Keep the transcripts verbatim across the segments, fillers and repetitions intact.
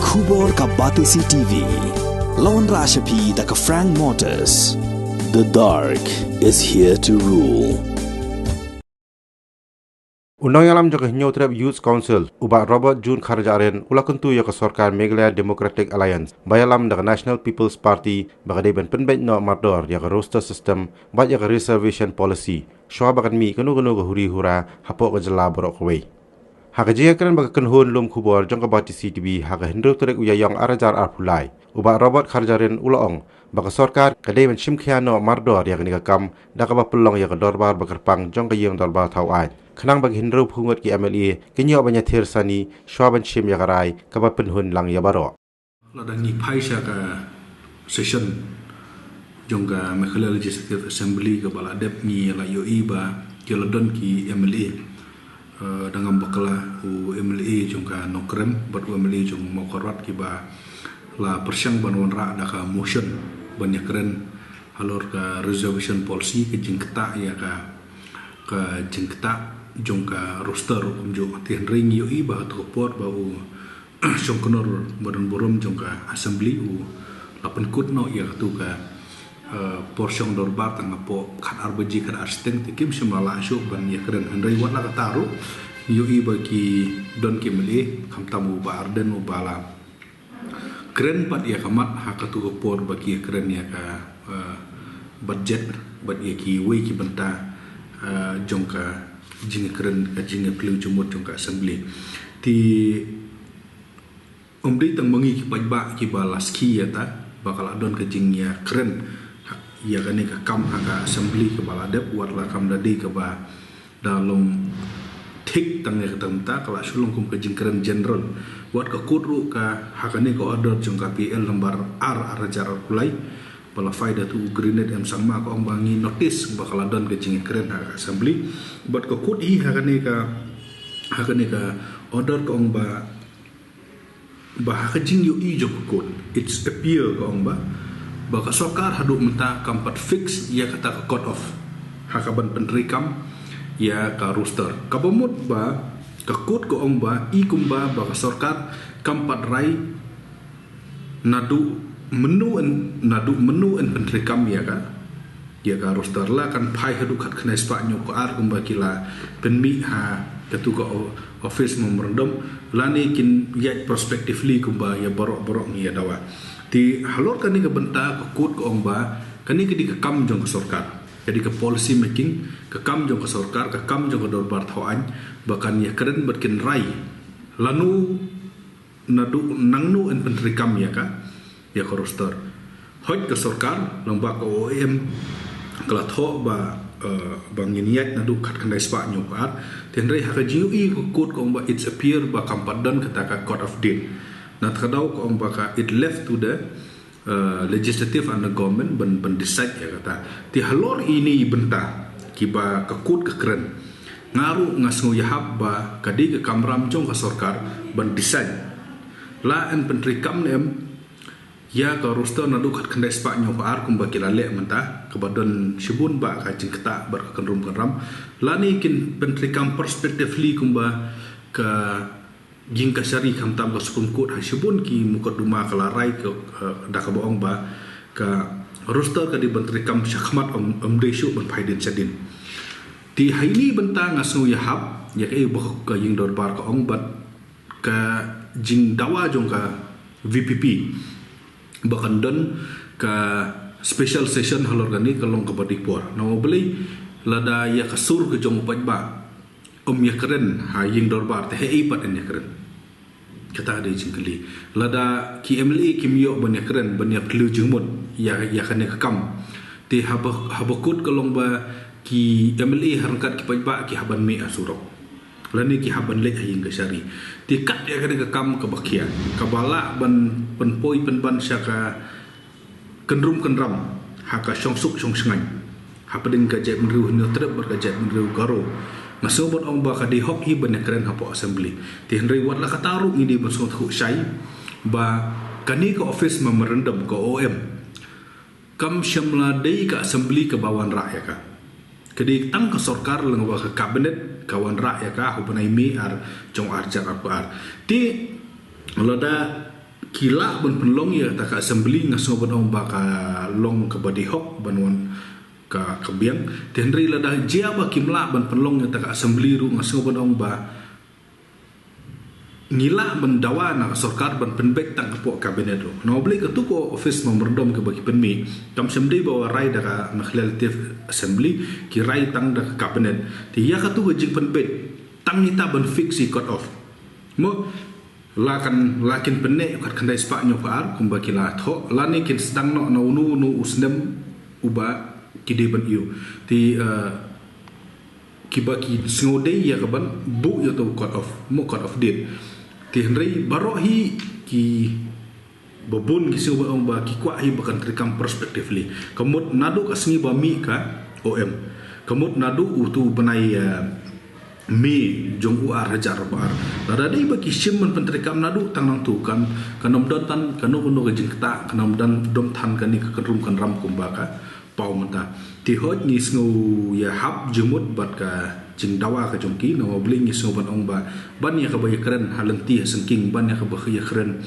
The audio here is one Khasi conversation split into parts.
Khubor ka Batesi T V. Lawan Rashapi da ka Frank Motors. The dark is here to rule. U nongïalam jong ka Hynñiewtrep Youth Council, u Bah Robert June Kharjahrin, u la kyntu ïa ka sorkar Meghalaya Democratic Alliance ba ïalam da ka National People's Party ba ka dei ban pynbeit noh mardor ïa ka roster system bad ïa ka reservation policy, shwa ba kan mih kano kano ka huri hura hapoh ka jylla baroh kawei. Ha ka jingïakren bad ka kynhun lum khubor jong ka Batesi T V ha ka hynriew tarik u Ïaïong ar hajar arphew lai, u Bah Robert Kharjahrin u la ong ba ka sorkar ka dei ban shim khia noh mardor ïa kane ka kam da kaba pynlong ïa ka dorbar ba kyrpang jong ka Ïing Dorbar Thaw Aiñ, khnang ba ki hynriewphew ngut ki M L A kin ïoh ban ïathir sani shwa ban shim ïa ka rai kaba pynhun lang ïa baroh. Lada ngi phai sha ka session jong ka Meghalaya Legislative Assembly kaba la dep, ngi la ïohi ba ki la don ki M L A, eh, da ngam bakla u M L A jong ka Nongkrem bad u M L A jong Mawkyrwat kiba la pyrshang ban wanrah da ka motion ban ïakren halor ka reservation policy, ka jingktah ïa ka, ka jingktah jong ka roster kumjuh. Te hynrei ngi ïohi ba ha tu ka por ba u Shongknor ba don burom jong ka Assembly u la pynkut noh ïa katu ka, eh, por shong dorbar tang hapoh khat ar baje, khat ar steng, te kim shym la lah shuh ban ïakren. Hynrei wat la katta ruh ngi ïohi ba ki don ki M L A, khamtam u Bah Ardent uba la kren pat ïa ka mat ha katu ka por ba ki ïakren ïa ka, eh, budget bad ïa kiwei ki bynta, eh, jong ka jingïakren, ka jingïakhliew jingmut jong ka Assembly. Te ym dei tang ma ngi ki paidbah kiba la skhie ïa ta ba ka la don ka jingïakren ïa kane ka kam ha ka Assembly kaba la dep, wat la kam da dei kaba da long thik tang ïa kata mynta, ka la shu long kum ka jingkren general. Wat ka kut ruh ka ha kane ka order jong ka P L number ar, ar hajar arphew lai, ba la file da tu u Greenet M Sangma, ka ong ba ngi notice ba ka la don ka jingkren ha ka Assembly. Bad ka kut hi ha kane ka, ha kane ka order ka ong ba, ba ha ka jingïohi jong ka kut, it's appear, ka ong ba, ba ka sorkar haduh mynta kam pat fix ïa kata ka cut off ha kaban pyntreikam ïa ka roster. Kaba mut ba ka kut ka ong ba i kumba ba ka sorkar kam pat rai naduh mynno yn, naduh mynno yn pyntreikam ïa ka, ïa ka roster. La kan phai haduh khatkhyndai spah hynñiewphew ar kumba ki la pynmih ha katu ka o-, office memorandum, lane kin ïaid prospectively kumba ïa baroh baroh ngi ïa dawa. Te halor kane ka bynta ka kut ka ong ba kane ka dei ka kam jong ka sorkar, ka dei ka policy making, ka kam jong ka sorkar, ka kam jong ka dorbar thaw aiñ ba kan ïakren bad kin rai lano naduh nangno yn pyntreikam ïa ka, ïa ka roster. Hooid ka sorkar lyngba ka O M ka la thoh ba, eh, ba ngin ïaid naduh khatkhyndai spah hynñiewphew ar. Te hynrei ha ka jingïohi ka kut ka ong ba it's appear ba kam pat don kata ka cut off date. Na kata ka daw ka ong ba ka it left to the, eh, legislative and the government ban, ban decide ïa kata. Te halor ine i bynta kiba ka kut ka kren, nga ruh nga sngew ïahap ba ka dei ka kamram jong ka sorkar ban decide la yn pyntreikam ne em ïa ka roster naduh khatkhyndai spah hynñiewphew ar kumba ki la leh mynta, kaba don shibun bah ka jingktah bad ka kynrum kynram, lane kin pyntreikam prospectively kumba ka ïing kashari, khamtam ka Supreme Court ha shibun ki mukotduma ka la rai ka, eh, da kaba ong ba ka roster ka dei ban treikam shakhmat, ym, ym dei shuh ban phai dien shadien. Te ha ine i bynta nga sngew ïahap ïa kaei ba ka ïing dorbar ka ong bad ka jingdawa jong ka V P P ba kan don ka special session halor kane ka long kaba dei por. Namar balei? Lada ïa ka sur ka jong u paidbah ym ïakren ha ïing dorbar, te haei pat yn ïakren? Kata ka dei jingkylli. Lada ki M L A kim ïoh ban ïakren, ban ïakhliew jingmut ïa, ïa kane ka kam, te haba, haba kut ka long ba ki M L A ha ryngkat ki paidbah ki hap ban mih ha surok lane ki hap ban leit ha ïing kashari. Te kat ïa kane ka kam kaba khia, kaba lah ban pynpoi pynban sha ka kynrum kynram ha ka shongsuk shongshngaiñ hapdeng ka jaitbynriew Hynñiewtrep bad ka jaitbynriew Garo. Nga sngew ban ong ba ka dei hok hi ban ïakren hapoh Assembly. Te hynrei wat la katta ruh ngi dei ban sngewthuh shai ba kane ka office memorandum, ka O M, kam shym la dei ka Assembly kaba wanrah ïa ka. Ka dei tang ka sorkar lyngba ka Cabinet ka wanrah ïa ka ha u bnai May ar jong ar hajar arphew ar. Te lada ki lah ban pynlong ïa kata ka assembly, nga sngew ban ong ba ka long kaba dei hok ban wan ka, ka biang. Te hynrei lada jia ba kim lah ban pynlong ïa kata ka assembly ruh, nga sngew ban ong ba ngi lah ban dawa na ka sorkar ban pynbeit tang ka pok cabinet ruh. Namar balei katu ka office memorandum kaba ki pynmih, kam shym dei ba rai da ka Meghalaya Legislative Assembly, ki rai tang da ka cabinet. Te ïa katu ka jingpynbeit tang ïa ta ban fix ïa cut off. Mo, la kan, la kin pynneh kat khyndai spah hynñiew phew ar kumba ki la thoh, lane kin sdang noh na uno uno u snem uba ki dei ban ïoh. Te, eh, kiba ki sngew dei ïa ka ban buh ïa uto u cut off, mo, cut off date. Te hynrei baroh hi ki, ba bun ki sngew ban ong ba ki kwah hi ba kan treikam prospectively. Ka mut naduh ka sngi ba mih ka O M. Ka mut naduh uto u bnai, eh, May jong u ar hajar arphew ar. Lada dei ba ki shim ban pyntreikam naduh tang nangtu, kan, kan ym don tang kano kano ka jingktah, kan ym don, don tang kane ka kynrum kynram kumba ka paw mynta. Te hooid ngi sngew ïahap jingmut bad ka jingdawa ka jong ki, namar balei ngi sngew ban ong ba ban ïa kaba ïakren ha lynti ha syngking, ban ïa kaba ïakren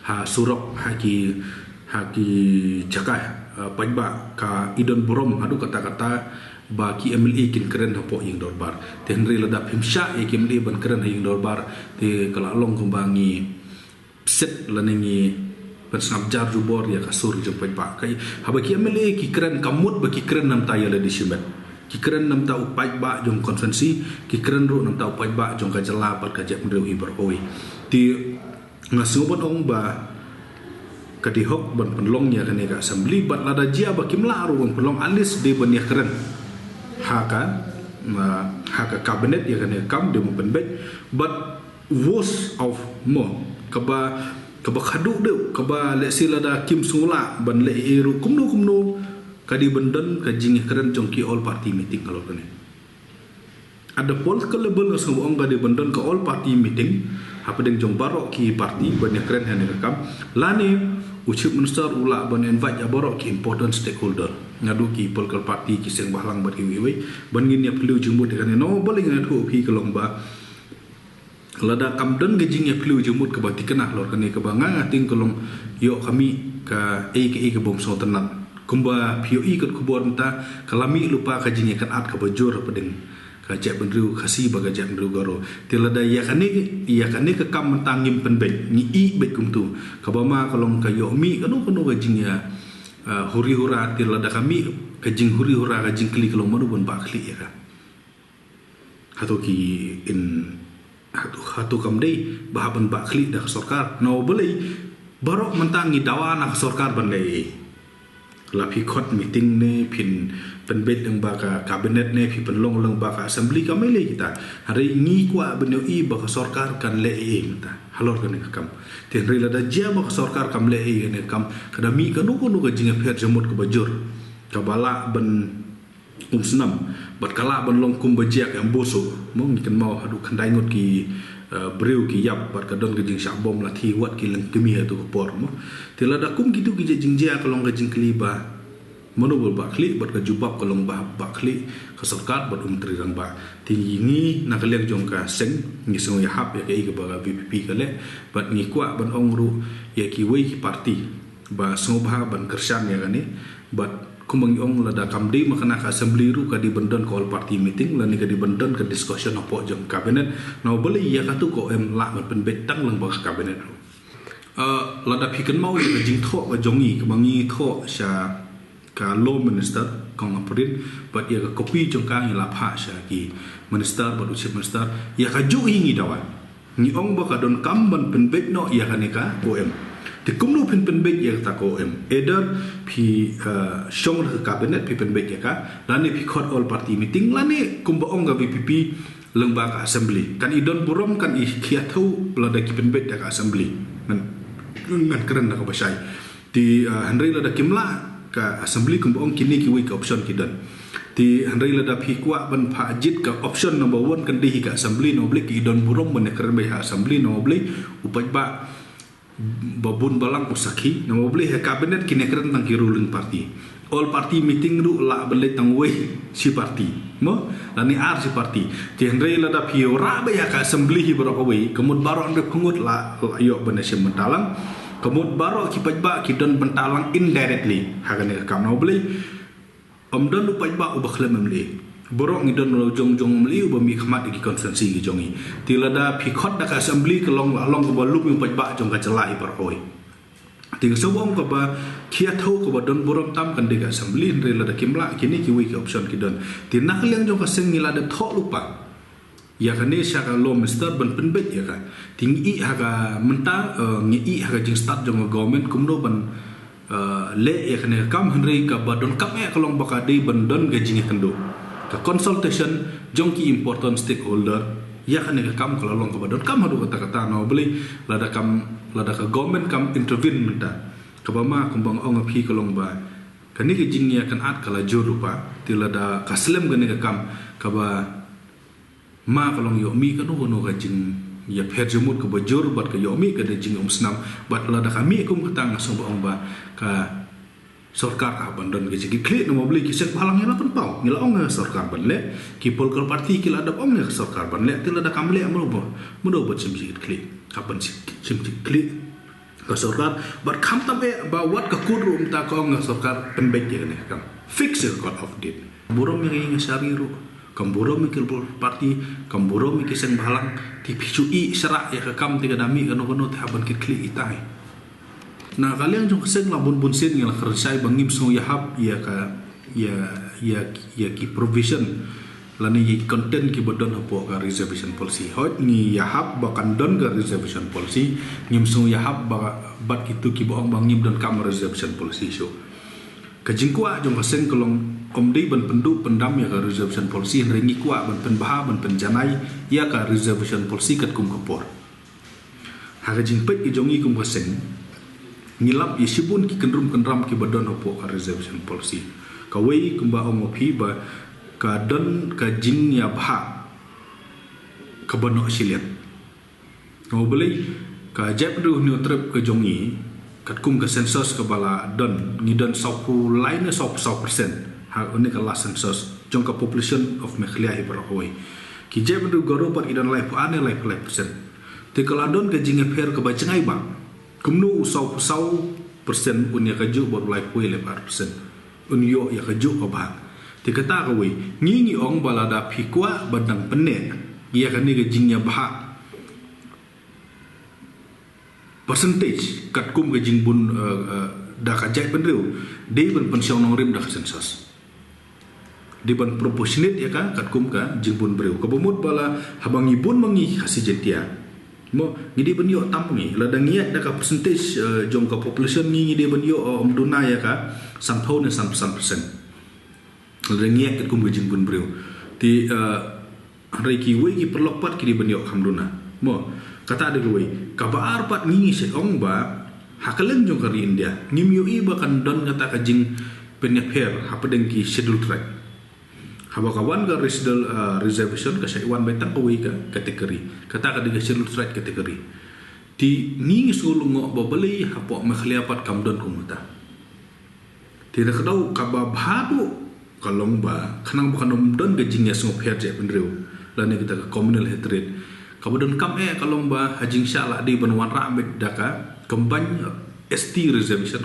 ha surok, ha ki, ha ki jaka, eh, paidbah, ka i don burom haduh katta katta ba ki M L A kin kren hapoh ïing dorbar. Te hynrei lada phim shah ïa ki M L A ban kren ha ïing dorbar, te ka la long kumba ngi pynsit lane ngi pynsngap jar jubor ïa ka sur jong paidbah. Ka, haba ki M L A ki kren, ka mut ba ki kren namta ïa lade shimet. Ki kren namta u paidbah jong constituency, ki kren ruh namta u paidbah jong ka jylla bad ka jaitbynriew hi baroh kawei. Te nga sngew ban ong ba ka dei hok ban pynlong ïa kane ka assembly, bad lada jia ba kim lah ruh ban pynlong, at least dei ban ïakren ha ka, ah, ha ka cabinet ïa kane ka kam, dei ban pynbeit. Bad worst of, mo, kaba, kaba khadduh dei, kaba lehse lada kim sngewlah ban leh ei ei ruh kumno kumno, ka dei ban don ka jingïakren jong ki all party meeting halor kane. At the political level nga sngew ong ka dei ban don ka all party meeting hapdeng jong baroh ki party ban ïakren ha kane ka kam. Lane u chief minister u lah ban invite ïa baroh ki important stakeholder, naduh ki political party, ki seng bhalang bad kiwei kiwei, ban ngin ïa phylliew jingmut ïa kane. Namar balei nga ïathuh ïa phi ka long ba lada kam don ka jingïaphylliew jingmut kaba thikna halor kane, kaba nga, nga tip ka long ïoh ka mih kaei kaei kaba ym sngewtynnat. Kumba phi ïohi kat khubor mynta, ka la mih lypa ka jingïakynad kaba jur hapdeng ka jaitbynriew Khasi bad ka jaitbynriew Garo. Te lada ïa kane, ïa kane ka kam mynta ngim pynbeit, ngi ïeh beit kumtu, kaba ma ka long ka ïoh mih kano kano ka jingïa, ah, huri hura, te lada ka mih ka jinghuri hura, ka jingkylli ka long mano ban bah khlieh ïa ka. Hato ki in, hato, hato kam dei ba hap ban bah khlieh da ka sorkar? Namar balei baroh mynta ngi dawa na ka sorkar ban leh ei ei. La phi khot meeting ne phin pynbeit lyngba ka cabinet ne phi pynlong lyngba ka assembly, kam lei kita. Hynrei ngi kwah ban ïohi ba ka sorkar kan leh ei ei mynta halor kane ka kam. Te hynrei lada jia ba ka sorkar kam leh ei ei kane ka kam, ka da mih kano kano ka jingïapher jingmut kaba jur, kaba lah ban um snam, bad ka lah ban long kumba jia ka Ambuso, mo, ngi kynmaw haduh khyndai ngut ki, eh, briew ki ïap bad ka don ka jingshah bom, la thied wat ki lyngkmie ha kato ka por, mo. Te lada kum kitu ki jia jingjia, ka long ka jingkylli ba mano ba bah khlieh, bad ka jubab ka long ba bah khlieh ka sorkar bad u Myntri Rangbah. Te ngi na ka liang jong ka seng ngi sngew ïahap ïa kaei kaba ka V P P ka leh, bad ngi kwah ban ong ruh ïa kiwei ki party ba sngewbha ban kyrshan ïa kane, bad kumba ngi ong, lada kam dei ma kane ka assembly ruh ka dei ban don ka all party meeting lane ka dei ban don ka discussion hapoh jong cabinet. Namar balei ïa katu ka O M lah ban pynbeit tang lyngba ka cabinet ruh. Ah, lada phi kynmaw ïa ka jingthoh ka jong ngi, kaba ngi thoh sha ka law minister, Kong Ampareen, bad ïa ka copy jong ka ngi la phah sha ki minister bad u chief minister, ïa kajuh hi ngi dawa. Ngi ong ba ka donkam ban pynbeit noh ïa kane ka O M. Te kumno phin pynbeit ïa kata ka O M? Either phi, eh, shong da ka cabinet phi pynbeit ïa ka, lane phi khot all party meeting, lane kumba ong ka V P P lyngba ka assembly. Kan i don burom, kan i khia thew lada ki pynbeit da ka assembly. Ngan, ngan kren da kaba shai. Te, ah, hynrei lada kim lah ka assembly, kumba ong, kine kiwei ki option ki don. Te hynrei lada phi kwah ban phah jied, ka option number one kan dei hi ka assembly, namar balei, ki don burom ban ïakren beit ha assembly, namar balei, u paidbah ba bun balang u sakhi, namar balei, ha cabinet kin ïakren tang ki ruling party. All party meeting ruh lah ban leit tang wei shi party, mo, lane ar shi party. Te hynrei lada phi ïoh rah beit ha ka assembly hi baroh kawei, ka mut baroh hynriewphew ngut la, la ïoh ban ïashim bynta lang. Ka mut baroh ki paidbah ki don bynta lang indirectly ha kane ka kam. Na u Blei, ym don u paidbah uba khlem M L A. Baroh ngi don u jong jong M L A uba mih khmat ïa ki constituency ki jong ngi. Te lada phi khot da ka assembly ka long, long kaba lum ïa u paidbah jong ka jylla hi baroh. Te ka sawdong kaba khia thaw kaba don burom tam kan dei ka assembly, hynrei lada kim lah kine kiwei ki option ki don. Te na ka liang jong ka seng ngi la dep thoh lypa ïa kane sha ka Law Minister ban pynbeit ïa ka. Te ngi ïohi ha ka mynta, eh, ngi ïohi ha ka jingstad jong ka government kumno ban, eh, leh ïa kane ka kam, hynrei kaba donkam eh ka long ba ka dei ban don ka jingïakynduh, ka consultation jong ki important stakeholder ïa kane ka kam. Ka la long kaba donkam haduh katta katta. Na u Blei, lada kam, lada ka government kam intervene mynta, kaba ma kumba nga ong ïa phi ka long ba kane ka jingïakynad ka la jur lypa. Te lada ka slem kane ka kam, kaba ma ka long ïoh mih kano kano ka jingïapher jingmut kaba jur bad ka ïoh mih ka dei jingumsnam. Bad lada ka mih kum kata nga sngew ba ong ba ka sorkar ka hap ban don ka jingkitkhlieh. Na u Blei, ki seng bhalang ngi la pynpaw, ngi la ong ïa ka sorkar ban leh, ki political party ki la dep ong ïa ka sorkar ban leh. Te lada kam leh, mano ba, mano ba shim jingkitkhlieh? Hap ban shim jingkitkhlieh ka sorkar. Bad khamtam eh ba wat ka court ruh mynta ka ong ka sorkar pynbeit ïa kane ka kam, fix ïa ka code of deed. Burom ïa ngi, ngi sha ri ruh, kam burom ïa ki political party, kam burom ïa ki seng bhalang. Te phi shu ïeh shrah ïa ka kam, te ka da mih kano kano te hap ban kit khlieh ïa tai. Na ka liang jong ka seng la bun bun sien ngi la kren shai ba ngim sngew ïahap ïa ka, ïa, ïa, ïa ki provision lane ïa ki content kiba don hapoh ka reservation policy. Hooid, ngi ïahap ba kan don ka reservation policy, ngim sngew ïahap ba, bad kito kiba ong ba ngim donkam reservation policy shuh. Ka jingkwah jong ka seng ka long ym dei ban pynduh pyndam ïa ka reservation policy, hynrei ngi kwah ban pynbha, ban pynjanai ïa ka reservation policy katkum ka por. Ha ka jingpeit ka jong ngi kum ka seng, ngi lap ïa shibun ki kynrum kynram kiba don hapoh ka reservation policy. Kawei kumba ong ma phi ba ka don ka jingïabha kaba noh shiliang. Na u Blei, ka jaitbynriew Hynñiewtrep ka jong ngi, katkum ka census kaba la don, ngi don sawphew lai ne sawphew saw percent ha une ka last census jong ka population of Meghalaya hi baroh kawei. Ki jaitbynriew Garo pat ki don laiphew ar ne laiphew lai percent. Te ka la don ka jingïapher kaba jngai bha. Kumno u sawphew saw percent un ïa kajuh bad u laiphew wei, laiphew ar percent un ïoh ïa kajuh ka bhah? Te kata kawei, ngi ngi ong ba lada phi kwah ban dang pynneh ïa kane ka jingïabha percentage katkum ka jingbun, eh, eh, da ka jaitbynriew, dei ban pynshong nongrim da ka census. Dei ban proportionate ïa ka katkum ka jingbun briew. Kaba mut ba la haba ngi bun ma ngi Khasi Jaintia, mo, ngi dei ban ïoh tam ma ngi. Lada ngi ïaid da ka percentage, eh, jong ka population ngi, ngi dei ban ïoh, eh, ym duna ïa ka sanphew ne sanphew san percent. Lada ngi ïaid katkum ka jingbun briew. Te, eh, hynrei kiwei ki paralok pat ki dei ban ïoh kham duna, mo. Kata dei kawei. Kaba ar pat, ngi ngi sa ong ba ha ka liang jong ka ri India ngim ïohi ba kan don kata ka jingpynïapher hapdeng ki Scheduled Tribe. Haba ka wan ka residential, uh, reservation, ka sa wan beit tang kawei ka category. Kata ka dei ka Scheduled Tribe category. Te ngi ngi sngewlyngngoh ba balei hapoh Meghalaya pat kam don kum kata. Te da ka daw kaba bha duh ka long ba khnang ba kan ym don ka jingïasngewpher jaitbynriew lane kata ka communal hatred, kaba donkam eh ka long ba ha jingshah la dei ban wanrah beit da ka combined S T reservation.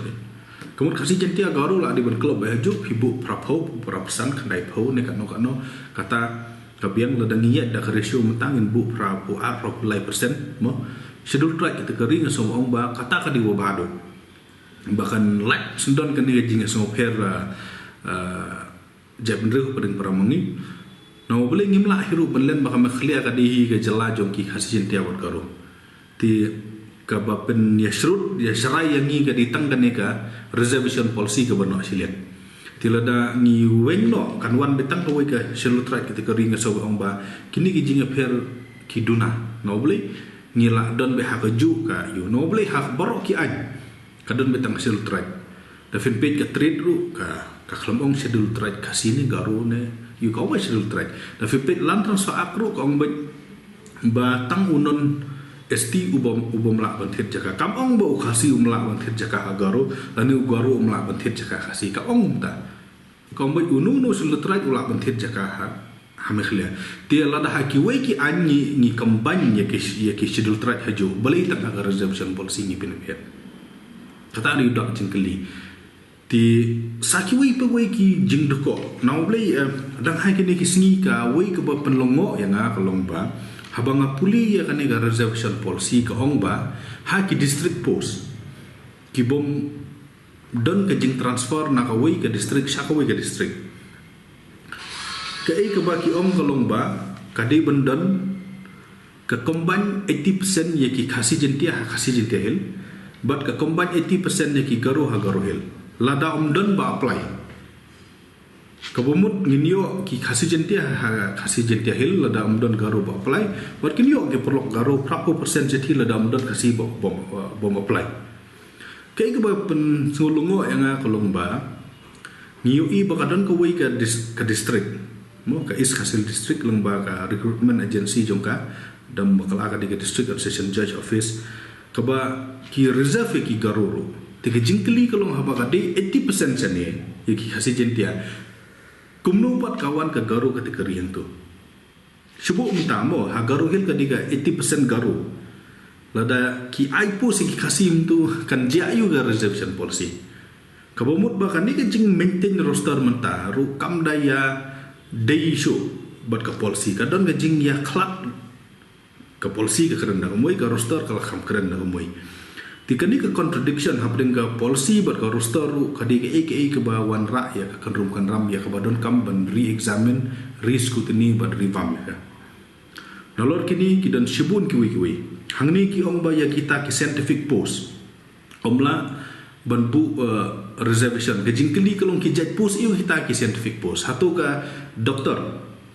Ka mut Khasi Jaintia Garo la dei ban klop beit hajuh, phi buh phraphew, phraphew san, khyndaiphew ne kano kano. Kata ka biang, lada ngi ïaid da ka ratio mynta ngin buh phraphew ar, phraphew lai percent, mo. Scheduled Tribe category nga sngew ong ba kata ka dei kaba bha duh. Ba kan lait sngewdon kane ka jingïasngewpher, ah, ah, jaitbynriew hapdeng para ma ngi. Na u Blei, ngim lah hi ruh ban len ba ka Meghalaya ka dei hi ka jylla jong ki Khasi Jaintia bad Garo. Te kaba pynïashrut ïashrang ïa ngi ka dei tang kane ka reservation policy kaba noh shiliang. Te lada ngi weng noh, kan wan beit tang kawei ka Scheduled Tribe category, nga sngew ong ba kine ki jingïapher ki duna. Na u Blei, ngi lah don beit ha kajuh ka ïew. Na u Blei, ha baroh ki aiñ ka don beit tang Scheduled Tribe. Da phin peit ka trade ruh ka, ka khlem ong Scheduled Tribe Khasi ne Garo ne, ïa ka ong beit Scheduled Tribe. Da phin peit Land Transfer Act ruh ka ong beit ba tang u non S T u bym, u bym lah ban thied jaka. Kam ong ba u Khasi um lah ban thied jaka ha Garo, lane u Garo um lah ban thied jaka ha Khasi. Ka ong kumta. Ka ong beit uno uno Scheduled Tribe u lah ban thied jaka ha, ha Meghalaya. Te lada ha kiwei ki aiñ ngi, ngi combine ïa ki, ïa ki Scheduled Tribe hajuh, balei tang ha ka reservation policy ngi pynïapher? Kata dei u dak jingkylli. Te sa kiwei pa wei ki jingdukok. Na u Blei, eh, dang hai kine ki sngi kawei kaba pynlyngngoh ïa nga ka long ba haba nga pule ïa kane ka reservation policy ka ong ba ha ki district post ki bym don ka jingtransfer na kawei ka district sha kawei ka district. Kaei kaba ki ong ka long ba ka dei ban don ka combine eighty percent ïa ki Khasi Jaintia ha Khasi Jaintia Hills bad ka combine eighty percent ïa ki Garo ha Garo Hills. Lada ym don ba apply, kaba mut ngin ïoh ki Khasi Jaintia ha Khasi Jaintia Hills, lada ym don Garo ba apply, bad kin ïoh ki paralok Garo phra phew percent shatei lada ym don Khasi ba, ba, bym apply. Kaei kaba pynsngewlyngngoh ïa nga ka long ba ngi ïohi ba ka don kawei ka dis-, ka district, mo, ka East Khasi Hills District, long ba ka recruitment agency jong ka, dang bakla ka dei ka District and Session Judge Office, kaba ki reserve ïa ki Garo ruh. Te ka jingkylli ka long haba ka dei eighty percent shane ïa ki Khasi Jaintia, kumno pat ka wan ka Garo category hangto? Shu buh mynta mo, ha Garo Hills ka dei ka eighty percent Garo. Lada ki ai post ïa ki Khasi hangto kan jia aiu ka reservation policy? Kaba mut ba kane ka jing maintain roster mynta ruh kam da ïadei shuh bad ka policy, ka don ka jingïakhlad. Ka policy ka kren da kumwei, ka roster ka la kham kren da kumwei. Te kane ka contradiction hapdeng ka policy bad ka roster ruh ka dei kaei kaei kaba wanrah ïa ka kynrum kynram ïa kaba donkam ban re-examine, re-scrutiny bad revamp ïa ka. Nalor kine ki don shibun kiwei kiwei. Hangne ki ong ba ïa kita ki scientific post ym lah ban buh, eh, reservation. Ka jingkylli ka long ki jait post aiu kita ki scientific post? Hato ka doctor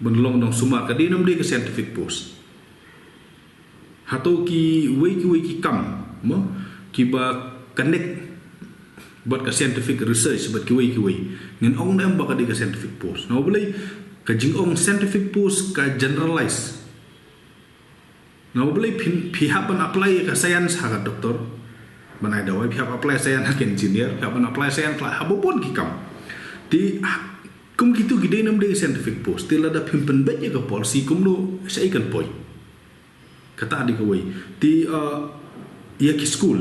ban long nongsumar ka dei ne ym dei ka scientific post? Hato kiwei kiwei ki kam, mo, kiba connect bad ka scientific research bad kiwei kiwei, ngin ong ne em ba ka dei ka scientific post? Na u Blei, ka jingong scientific post ka generalize. Na u Blei, phi, phi hap ban apply ïa ka science ha ka doctor ban ai dawai, phi hap apply science ha ka engineer, phi hap ban apply science ha babun ki kam. Te ha, kum kitu ki dei ne ym dei scientific post? Te lada phim pynbeit ïa ka policy kumno, shaei kan poi? Kata dei kawei. Te, uh, ïa ki school.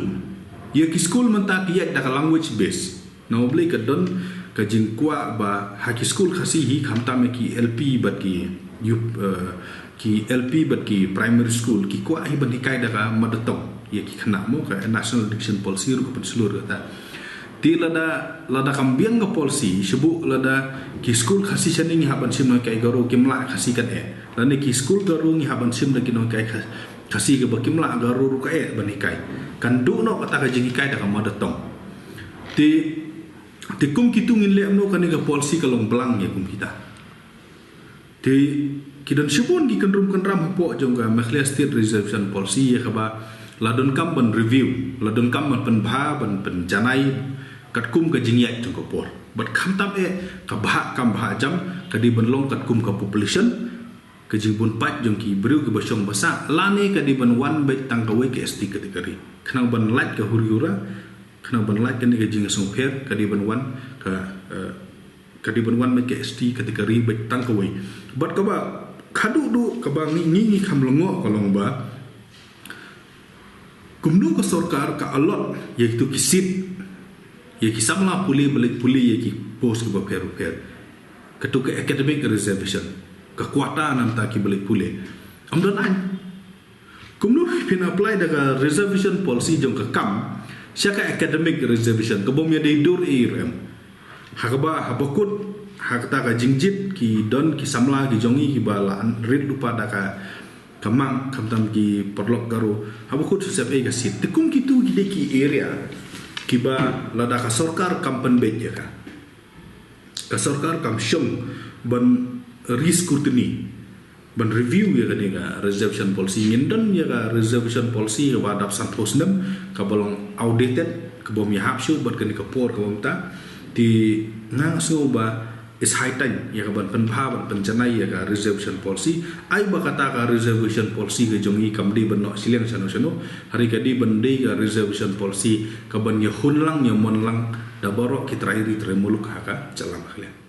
Ïa ki school mynta ki ïaid da ka language base. Na u Blei, ka don ka jingkwah ba ha ki school Khasi hi, khamtam ïa ki L P bad ki, uh, ki L P bad ki primary school, ki kwah hi ban hikai da ka mother tongue ïa ki khynnah, mo, ka National Education Policy ruh ka pynshlur kata. Te lada, lada kam biang ka policy, shu buh lada ki school Khasi shane ngi hap ban shim nonghikai Garo, kim lah Khasi kan eh. Lane ki school Garo ngi hap ban shim da ki nonghikai Kha-, Khasi kaba kim lah Garo ruh ka eh ban hikai. Kan duh noh kata ka jinghikai da ka mother tongue. Te, te kum kitu ngin leh kumno? Kane ka policy ka long blang ïa kum kita. Te ki don shibun ki kynrum kynram hapoh jong ka Meghalaya State Reservation Policy ïa kaba la donkam ban review, la donkam ban pynbha, ban pynjanai katkum ka jingïaid jong ka por. Bad khamtam eh ka bhah kam bhah jam, ka dei ban long katkum ka population, ka jingbun paid jong ki briew kiba shong ba sah, lane ka dei ban wan beit tang kawei ka S T category khnang ban lait ka huri hura, khnang ban lait kane ka jingsngewpher, ka dei ban wan ka, eh, ka dei ban wan beit ka S T category beit tang kawei. Bad kaba khadduh duh kaba ngi, ngi, ngi kham lyngngoh ka long ba kumno ka sorkar ka allot ïa kitu ki seat ïa ki samla pule ba leit pule ïa ki post kiba pher ba pher. Katu ka academic reservation, ka quota na bynta kiba leit pule. Ym don aiñ. Kumno phin apply da ka reservation policy jong ka kam sha ka academic reservation, ka bym ïadei dur ei ruh em? Ha kaba, haba kut ha kata ka jingjied ki don ki samla ki jong ngi kiba la rit lypa da ka, ka mang, khamtam ki paralok Garo, haba kut shu sep ei ka seat. Te kum kitu ki dei ki area kiba lada ka sorkar kam pynbeit ïa ka, ka sorkar kam shong ban re-scrutiny, ban review ïa kane ka reservation policy. Ngin don ïa ka reservation policy kaba dap sanphew snem, kaba long outdated, ka bym ïahap shuh bad kane ka por kaba mynta. Te nga sngew ba it's high time ïa ka ban pynbha, ban pynjanai ïa ka reservation policy. Ai ba kata ka reservation policy ka jong ngi kam dei ban noh shiliang shano shano, hynrei ka dei ban dei ka reservation policy ka ban ïahun lang, ïamon lang da baroh ki trai ri trai muluk ha ka jylla Meghalaya.